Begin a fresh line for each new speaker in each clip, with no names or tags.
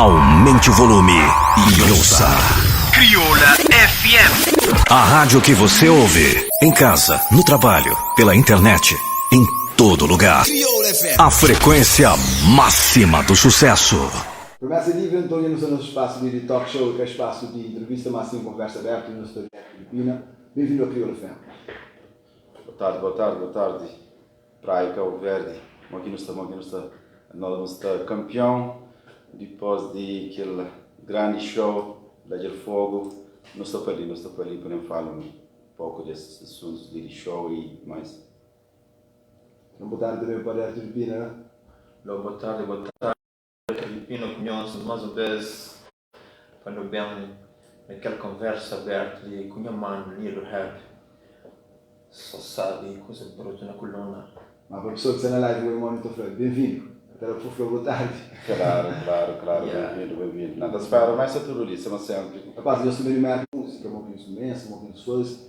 Aumente o volume e ouça.
Crioula FM.
A rádio que você ouve. Em casa, no trabalho, pela internet, em todo lugar. A frequência máxima do sucesso.
Promessa Livre, António, no nosso espaço de talk show, que é espaço de entrevista, mas sim conversa aberta, no nosso Filipina. Bem-vindo ao Crioula FM.
Boa tarde, boa tarde, boa tarde. Praia, Cabo Verde. Aqui não está, aqui não está. Nós está campeão depois de aquele grande show da Gel Fogo. Não está para ali, não está para ali, para nem falar um pouco desses assuntos de show e mais.
Boa tarde também para a Filipina, né?
Alô, boa tarde, boa tarde. Filipina, conheço mais uma vez quando bem naquela conversa aberta de com minha mano, Lilo Rap. Só sabe coisa bruta na coluna.
Mas para a pessoa que está na live, o irmão está falando, bem-vindo. Até lá, por favor, boa tarde.
Claro, claro, claro,
Yeah.
bem-vindo, bem-vindo. Nada espera, mais é tudo ali, como sempre.
Rapaz, eu sou meio mais música, uma instrumento, uma pessoas,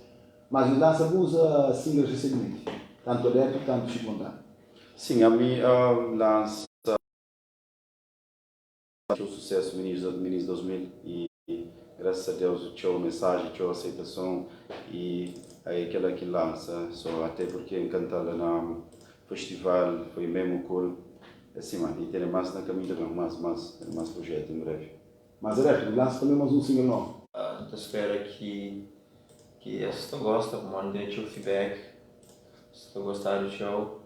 mas me lança alguns uh, singles recentemente, tanto Alberto, tanto Chico Montana.
Sim, a mim lança o sucesso no início 2000 e graças a Deus tinha mensagem, tinha aceitação e aí aquela que lança, só até porque encantada no festival foi mesmo cool. Assim, mano, e tem mais na caminho também, mais, mais, tem mais projeto em breve.
Mas Alberto, lança também mais um single novo.
Uh, espero que que se tu gosta, mano, dê o feedback, se tu gostar do show.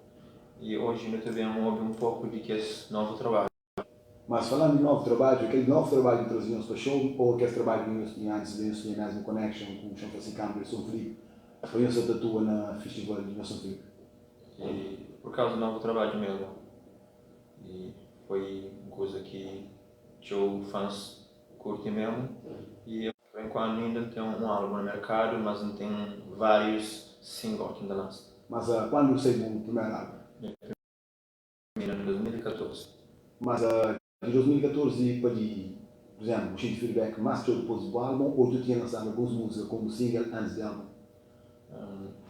E hoje eu também ouvi um pouco de que esse novo trabalho.
Mas falando de novo trabalho, aquele novo trabalho que trazíamos para o show, ou aquele trabalho que nós tínhamos antes, nós tínhamos mesmo connection com o João Francisco Câmara e São Felipe, foi essa tatua na festival de São Felipe.
E por causa do novo trabalho mesmo. E foi uma coisa que eu fãs curtem mesmo. E por enquanto ainda não tem um álbum no mercado, mas não tem vários singles que ainda lançam.
Mas uh, quando saiu o primeiro álbum?
Em 2014.
Mas uh, de 2014 para de, por exemplo, o feedback mais que depois do álbum, ou tu tinha lançado algumas músicas como single antes do álbum?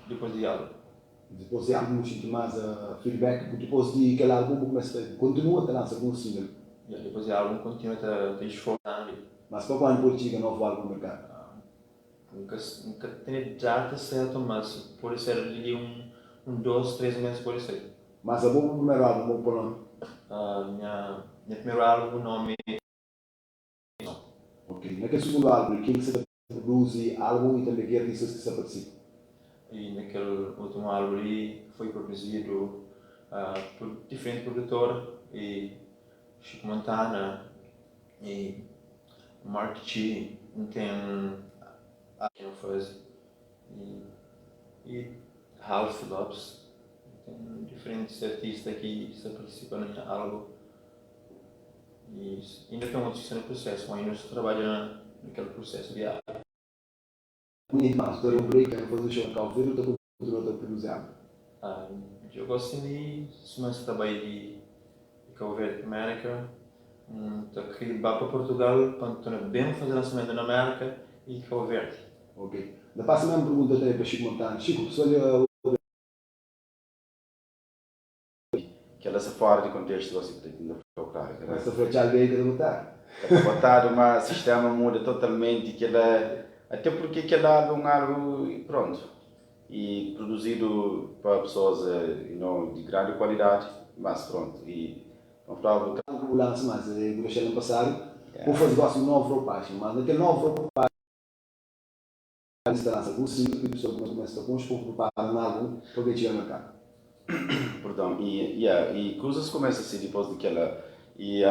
Depois do álbum.
Depois do álbum, senti mais uh, feedback, depois de aquele álbum começa, continua a lançar alguns singles.
Yeah, depois do álbum continua a te esforçando.
Mas para quando pode chegar novo álbum no mercado?
Nunca, nunca tem data certa, mas pode ser ali um, dois, três meses pode ser.
Mas a bom primeiro álbum, bom para nome?
Minha primeiro álbum, o nome é...
Ok. Naquele segundo álbum, quem que você produz álbum e também que artistas que você participa?
E naquele último álbum ali foi produzido por diferentes produtores e Chico Montana e Mark G, tem a que faz e Ralph Lopes, tem diferentes artistas que se participam no álbum e ainda tem outros no processo, mas ainda estou trabalhando naquele processo de álbum.
Mas tu era um break, não fazer show em Cabo Verde, ou tu a produzir álbum?
Eu gosto de mas trabalho de Cabo Verde para América, um, vá para Portugal, para bem fazer lançamento na América e Cabo Verde.
Ok. Da passa a mesma pergunta também para Chico Montana. Chico, pessoal,
Que ela se fora de contexto, você tem que procurar.
Essa foi a bem que botar.
Botado, mas o sistema muda totalmente, que ela, até porque aquele álbum é um álbum, pronto, e produzido para pessoas you know, de grande qualidade, mas pronto, e não falava
o lance mais, eu deixei ano passado, vou fazer gosto de um novo roupagem, mas naquele novo roupagem você lança com cinco e a pessoa começa a com preparar um álbum para ver chegar no mercado.
Perdão, e, yeah, e coisas começam assim depois daquela, e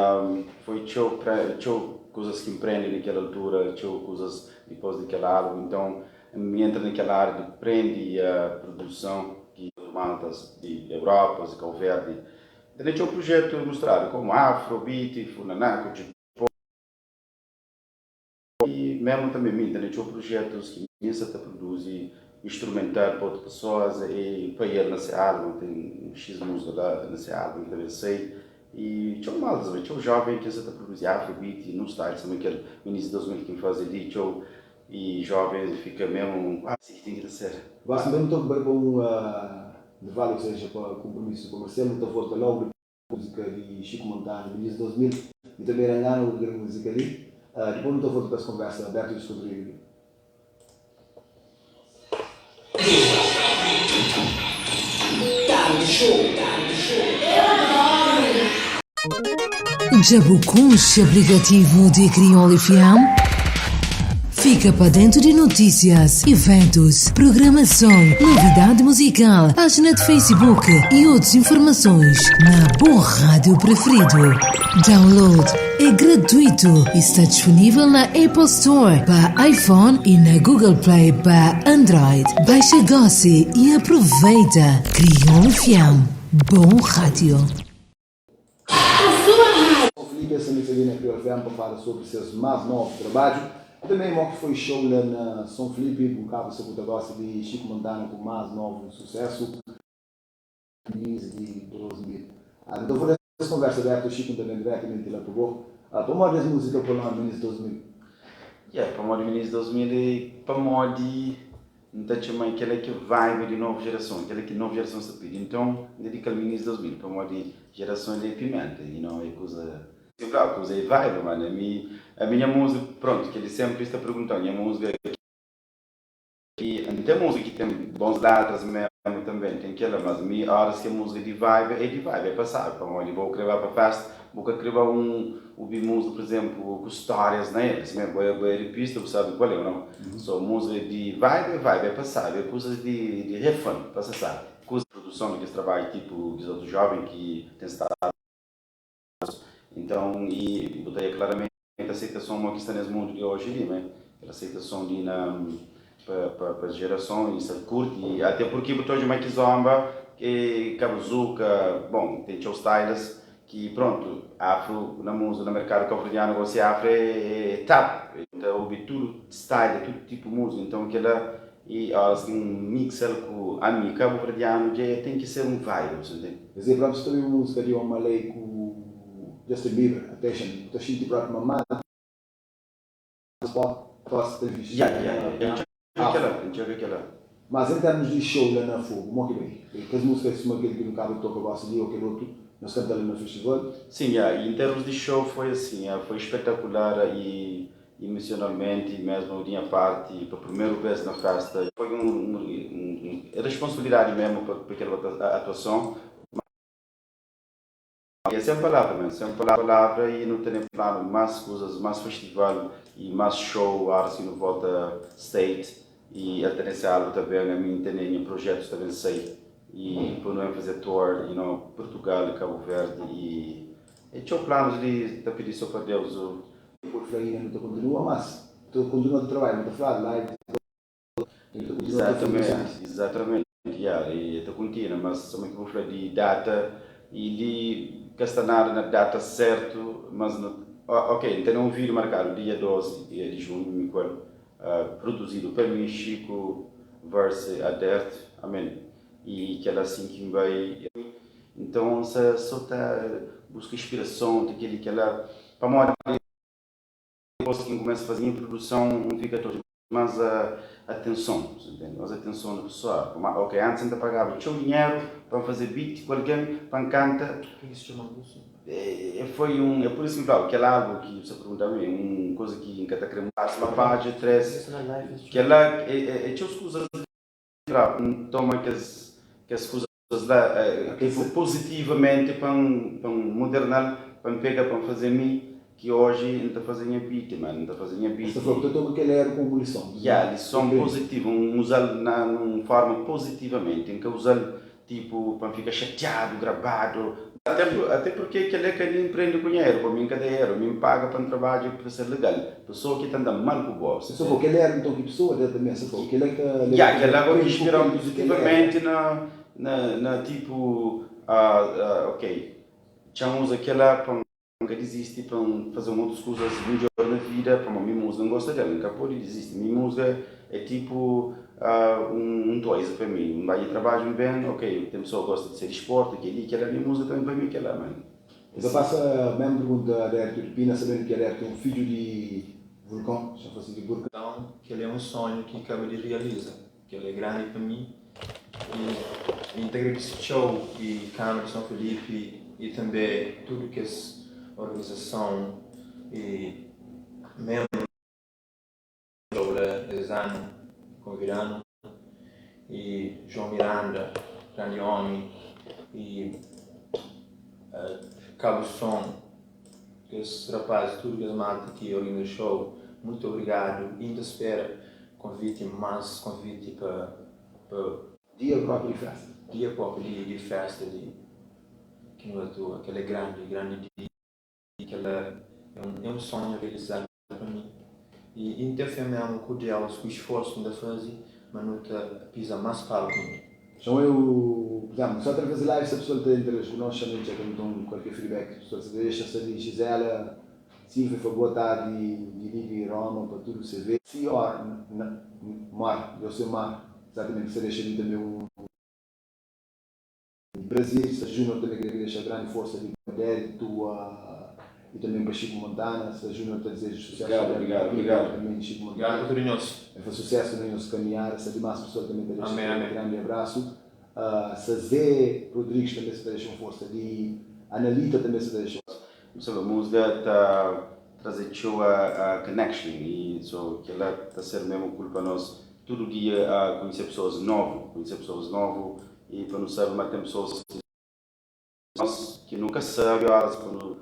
foi show, show coisas que empreendem naquela altura, show coisas depois daquele álbum, então me entra naquela área de prende a produção que maltas de Europa, de Cabo Verde. Então tinha um projeto mostrado como Afro, Beat, Funaná, e mesmo também mim, também tinha projetos que me está produzir instrumental para outras pessoas e para ele nesse álbum, tem um X música lá nesse álbum que também sei. E tinha um maltas, tinha um jovem que está produzir Afrobeat no style, também aquele início de 2000 que faz ali, tinha e jovem fica mesmo, ah, sim, tem que ser.
Gosto mesmo muito bem com uh, de vale, ou seja, para compromisso comercial, muita volta logo, música de Chico Montana, início de 2000. Mi tanbe era ngana obi kel múzika li. Dipôs nu ta volta pa es konversa abertu i diskontraídu li.
Dja bu konxe aplikativu di Kriol FM? Fika pa dentu di notísias, iventus, programason, novidadi muzikal, pájina di Facebook i otus informasons na bu rádiu preferidu. Download é gratuitu i sta disponível na Apple Store pa iPhone i na Google Play pa Android. Baixa gósi i aproveita! Kriol FM, bom rádiu.
São Filipe esta noite ali na Kriol FM pa fala sobri ses más novu trabadju e também mo ki foi show la na São Filipe. Bu kaba sa bu ta gosta di Chico Montana ku más novu sucesso minis di 2000. Nu ta volta es conversa abertu Chico N ta ben diretamenti la pa bo. Pamodi es música pa nomi minis 2000?
Yeah, pamodi minis 2000 e pamodi N ta txoma kel-la ki vibe di novu jerason, kel-la ki novu jerason sta pidi. Nton, N dedika-l minis 2000 pamodi jerason li é pimenta, you know, é kuza. Sen fla, kuza é vibe, mano. Ami, ami nha múzika, prontu, kel-li sénpri es ta pergunta-m, nha múzika ki, N ten múzika ki ten bons letras mésmu tanbe, ten kel-la, mas mi óras ki é múzika di vibe, é di vibe, é pa sabi, pamodi bo krê ba pa fésta, Bu ka kre ba un obi múzika, por exemplo, ku stórias na el, simé bo é bo é ripista, bu sabi kual é, ou não? So múzika di vibe é vibe, é pa sabi, é kuzas di di have fun, pa sa sabi. Kuzas produson di kes trabadju tipo kes otu joven ki ten stadu então i bu ta oia klaramenti aseitason mo ki sta nes mundu di oji li, me kel aseitason li na pa pa pa jerason i sa kurti, ate purki bu ta odja ma kizomba ke kabuzuka, bon ten txeu styles Ki prontu, afro na múzika na merkadu kabuverdianu gosi afro é tap. N ta obi tudu style, tudu tipu múzika, nton kela i óras ki N mixa-l ku ami kabuverdianu dja ten ki ser un vibe, bu sa ntende?
Es é propi si ta obi múzika di Omah Lay ku Justin Bieber, Attention, bu ta xinti propi ma más pop gosta ta visti
Ya, ya, ya, N txeu kela, N txeu kela.
Mas em termos di show la na Fogo, mo ki bai? Kes músicas sima kel ki nu kaba di toka gosi li ou kel otu, nhos kanta la na festival?
Sim, ya, e em termos di show foi assim, ya, foi espetacular e emocionalmente mesmo di nha parti, pa primeru bes na festa, foi um, um, um, um responsabilidade mesmo pa, pa kel atuason. É sen palavra mesmo, sen palavra e nu tene planu más kuzas, más festival e más show horas ki nu volta state e el tene se álbum ta ben, ami N tene nha projetos ta ben sai e pa nu ben faze tour you know Portugal, Cabo Verde e é txeu planos li ta pidi so pa Deus o.
Pode fla inda nu ta kontinua mas ta kontinua ta trabadja nu ta fla live nu ta kontinua ta faze
Exatamente, exatamente. Ya, e ta kontinua, mas suma ki bu fla di data, i li ka sta nada na data sertu, mas no, ok, N tene un video markadu dia 12 di junhu, mi ku el, produzidu pa mi, Chico verse Adert, amen, i kela asin ki N bai, nton N sta so ta buska inspirason di keli kela, pamodi dipos ki N kumesa faze nha produson, N fika ta odja Mas atenson, bu ntende? Mas atenson na pesoa. Pamodi, ok, antis N ta pagaba txeu dinheru pa N faze beat ku algen pa N kanta. E foi un, é pur isu ki N fla-u, kel álbum ki bu sta pergunta-m é un kuza ki N ka ta kre muda. Sima Padja 3, kel-la é txeu kuzas ki N toma kes kuzas la, tipo, pozitivamenti pa N moderna-l, pa N pega pa N faze mi. Ki oji N ta faze nha beat, man, N ta faze nha beat.
Sta fla, bu ta toma kel eru komu lison.
Ya, lison pozitivu, N uza-l na nun forma pozitivamenti, N ka uza-l tipo pa N fika xatiadu, grabadu. Ate ate purke kel-la ka nin prende ku nha eru, pa mi N ka da eru, mi N paga pa N trabadja pa ser legal. Pesoa ki ta anda mal ku bo.
Sta fla, kel eru nton ki pesoa da tanbe, sta fla, kel-la ka leba
Ya, kel-la gosi ki inspira-m pozitivamenti na na na tipo, ok, txa-m uza kel-la pa N. N ka dizisti pa N faze un otus kuzas midjor na vida, pamodi mi múzika N gosta del, N ka pode dizisti. Mi múzika é tipu un toiza pa mi. N bai nha trabadju N ben, ok, ten pesoa ki gosta di ser disportu, kel-li, kel-la, mi múzika tanbe pa mi é kel-la, man.
N ta pasa mesmu pergunta a Adérito di Pina, sabendu ki Adérito é un fidju di vulkon, xa fla si di burka.
Nton, kel-li é un sonhu ki kaba di realiza. Kel-li é grandi pa mi i N ta agradise txeu i Kâmara di São Filipe i tanbê tudu kes organizason i membru la es anu konvidanu i João Miranda, grandi omi i Cabo Som, kes rapazis tudu kes malta ki organiza show, muitu obrigadu i N ta spera konviti mas konviti pa pa.
Dia propi di festa.
Dia propi di di festa di ki nu atua, kel é grandi, grandi dia, kel é un é un sonhu realizadu pa mi i N ten fé mesmu ku Deus, ku isforsu ki N ta fazi, ma nu ta piza más palku inda.
Então eu, por exemplo, só através de live se a pessoa ta interage ku nós, chama txeka então qualquer feedback que a pessoa se deixa saber. Gisela Silva fla boa tarde di li di Roma pa tudo CV. Senhor Mar, Josemar, exatamente, se deixa ali também um Brasil, Sa Júnior também queria deixar grande força ali para Dérito e também para Chico Montana. Sa Júnior ta deseja sucesso.
Obrigado, obrigado, obrigado.
Também Chico Montana.
Obrigado pa tudo nhos.
É sucesso no nosso caminhar. Sa demais pessoal também ta deixa
Amém, amém.
um grande abraço. Sa Zé Rodrigues também se deixa uma força ali. Analita também se deixa.
Sabe, música ta trazer txeu a connection e so kel-la ta ser mesmo cool pa nós tudo dia a conhecer pessoas novo, conhecer pessoas novo e pa nu sabe ma tem pessoas que nós que nunca sabe horas pa nu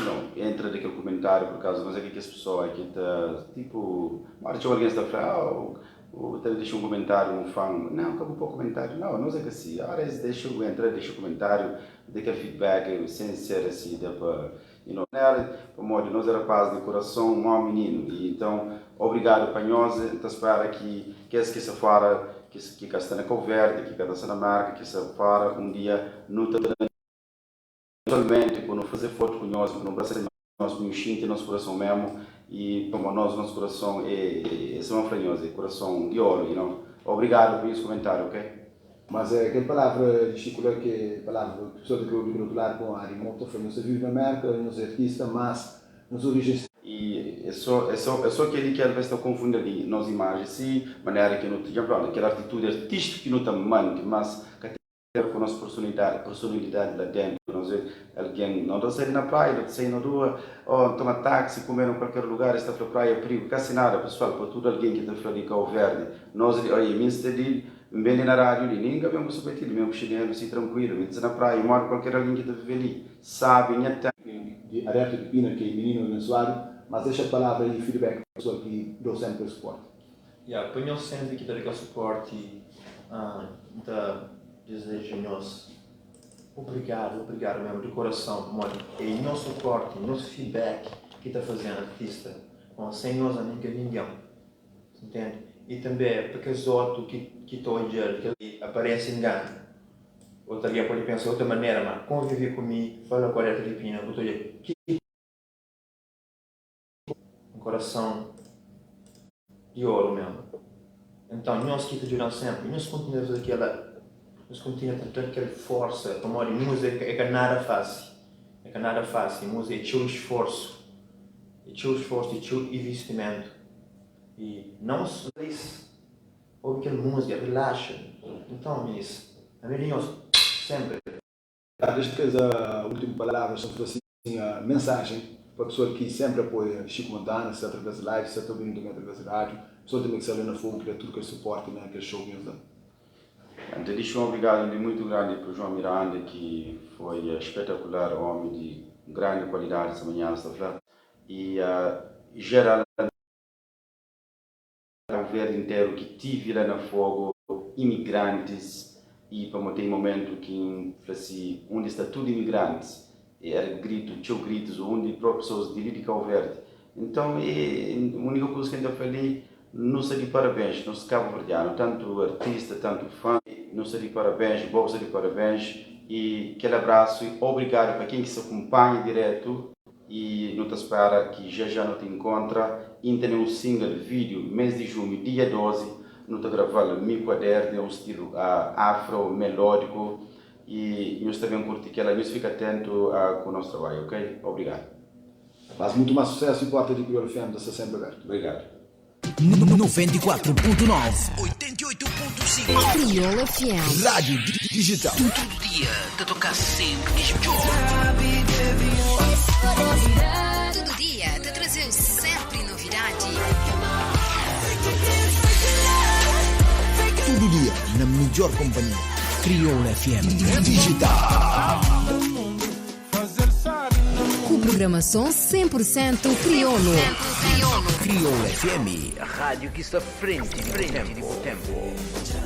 não entra daquele comentário por causa mas é que as pessoas que tá tipo ora txeu alguém está a falar, oh, o tá deixa um comentário um fã, não acabou pôr comentário, não, nós é que assim, ora deixa eu entrar, deixa o comentário, daquele feedback sem ser assim, dá para era para modo nós era rapaz de coração, um mau menino e então obrigado para nós, então espera que que se fora que que está na Cabo Verde, que está na marca, que se fora um dia não tá pessoalmente, quando fazer foto com nós, quando abraçar nós, com o xinte nosso coração mesmo e como nós nosso coração é é uma franhosa, é coração de ouro. Obrigado por esse comentário, ok?
Mas é aquela palavra de Chico lá, que é palavra que a pessoa que ouve do outro lado com a Arimoto, foi não se vive na América, não é artista, mas nas origens.
E é só aquele que às vezes está confundindo ali nas imagens, sim, maneira que não tinha, pronto, aquela atitude artística que não está mante, mas que tem com a nossa personalidade, personalidade lá dentro, não sei, alguém não está saindo na praia, não está saindo na rua, ou toma táxi, comer em qualquer lugar, está para a praia, perigo, quase nada, pessoal, para tudo alguém que está falando de Cabo Verde, nós, olha, mim está ali, bem na rádio ali, ninguém vem com sapatilho, mesmo chinelo, assim, tranquilo, me na praia, mora qualquer alguém que está vivendo ali, sabe, minha
De Adepto de Pina, que é menino abençoado, mas deixa a palavra e feedback para a pessoa que deu sempre suporte.
Yeah, pa nhos sempre ki ta da aquele suporte, ta desejo nhos obrigado, obrigado mesmo, de coração, pamodi é nhos suporte, nhos feedback ki ta fazendo artista. Bom, sem nhos ninguém, ninguém. Entende? E também pa kes outro ki ta odja que aparece engano. Outro alguém pode pensar de outra maneira, mas conviver comigo, fala com a Adepto de Pina, eu tô que um coração de ouro mesmo. Então, nós que te ajudam sempre, nós continuamos a fazer aquela, nós continuamos a ter aquela força, como a música é que nada fácil, é que nada fácil, música é teu esforço, é teu esforço, é teu investimento. E não só isso, ouve aquela música, relaxa. Então, isso, amiguinhos, sempre.
Desde que a última palavra, só assim, a mensagem para a pessoa que sempre apoia Chico Montana, se através de live, se está ouvindo também através de rádio, a pessoa também que está ali na fogo, que dá tudo que é suporte naquele show que nos dá.
Então, deixo um obrigado muito grande para o João Miranda, que foi espetacular, homem de grande qualidade essa manhã, está falando. E geral, o verde inteiro que tive lá na Fogo, imigrantes, e para tem momento que assim, onde está tudo imigrantes, era grito, tinha gritos, onde próprias pessoas de de Cabo Verde. Então, é, a única coisa que ainda falei, não sei de parabéns, não se cabo-verdiano, tanto artista, tanto fã, não sei de parabéns, bolsa de parabéns, e aquele abraço e obrigado para quem que se acompanha direto e não te espera que já já não te encontra e tem um single vídeo mês de junho, dia 12, não te gravando mi caderno, é um estilo afro melódico e nós também curti que ela, nós fica atento com o nosso trabalho, ok? Obrigado.
Faz muito mais sucesso e porta de Crioulo FM está sempre aberto.
Obrigado.
94.9 88.5
Crioula FM.
Rádio Digital. Todo dia te tocar sempre que melhor.
Tudu dia ta traze-u sénpri novidadi.
Tudu dia na midjor konpanhia. Kriolu FM Digital.
Ku programason 100% kriolu.
Kriolu FM, rádio ki sta frenti di bu ténpu.